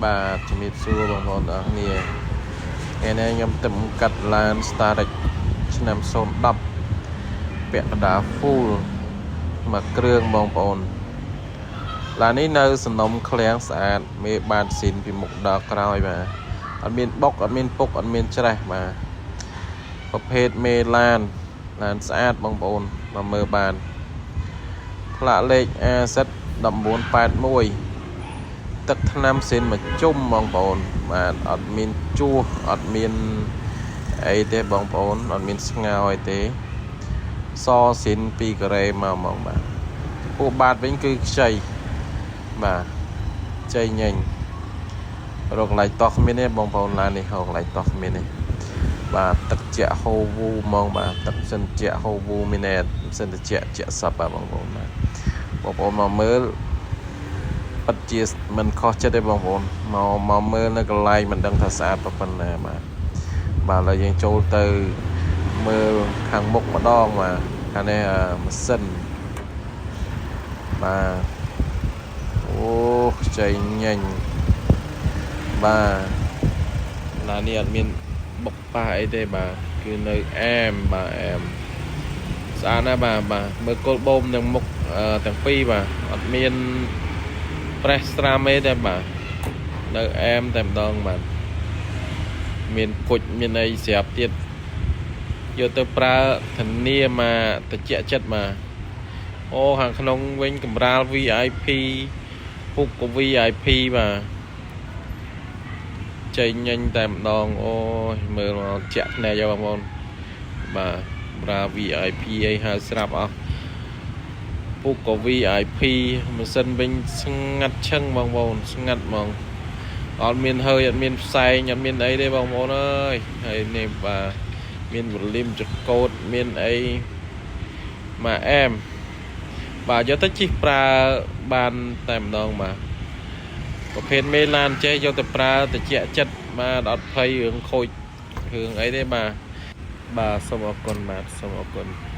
បាទជំរាបសួរបងប្អូនទាំងអស់គ្នាថ្ងៃនេះខ្ញុំទៅកាត់ឡាន Starex ឆ្នាំ010ពាក់កណ្ដាល full មួយគ្រឿងបងប្អូនឡាននេះនៅសំណុំឃ្លាំងស្អាតមេបាតស៊ីនពីមុខដល់ក្រោយបាទអត់មានបុកអត់មានពុកអត់មានច្រេះបាទប្រភេទមេឡានឡានស្អាតបងប្អូនមកមើលបានផ្លាកលេខ AZ 1981ទឹកថ្នាំស៊ីនមកជុំបងប្អូនបាទអត់មានជួសអត់មានអីទេបងប្អូនអត់មានស្ងោអីទេសស៊ីនពីកូរ៉េមកហ្មងបាទពួកបាតវិញគឺខ្ចីបាទខ្ចីញញរកកន្លែងតោះគ្មានទេបងប្អូនឡាននេះរកកន្លែងតោះគ្មានទេបាទទឹកជាក់ហូវូហ្មងបាទទឹកសិនជាក់ហូវូមានតែសិនតិចជាក់សັບបាទបងប្អូនបាទបងប្អូនមកមើល ពិតជាមិនខុសចិត្តទេបងប្អូនមកមកមើលនៅកន្លែងមិនដឹងថាស្អាតប៉ុណ្ណាបាទបាទឥឡូវយើងចូលទៅមើលខាងមុខម្ដងបាទខាងនេះម៉ាស៊ីនបាទអូខ្ចីញញបាទឡាននេះអត់មានបុកប៉ះអីទេបាទគឺនៅអែមបាទអែមស្អាតណាស់បាទបាទមើលគល់បូមទាំងមុខទាំងពីរបាទអត់មាន ប្រេះស្រាមេទេបាទនៅអែមតែម្ដងបាទមានគុជមានអីស្រាប់ទៀតយកទៅប្រើធានាមកតិចចិត្តបាទអូខាងក្នុងវិញកម្រាល VIP ពុកក៏ VIP បាទចេញញញតែម្ដងអូយមើលមកចាក់ភ្នែកយកបងប្អូនបាទកម្រាល VIP អីហើយស្រាប់អស់ ពុកក៏ VIP ម៉ាស៊ីនវិញស្ងាត់ឈឹងបងប្អូនស្ងាត់ហ្មងអត់មានហើយអត់មានផ្សែងអត់មានអីទេបងប្អូនអើយហើយនេះបាទមាន volume ចកោតមានអីមកអែមបាទយកទៅជិះប្រើបានតែម្ដងបាទប្រភេទមេឡានចេះយកទៅប្រើតិចចិត្តបាទអត់ភ័យរឿងខូចរឿងអីទេបាទបាទសូមអរគុណបាទសូមអរគុណ។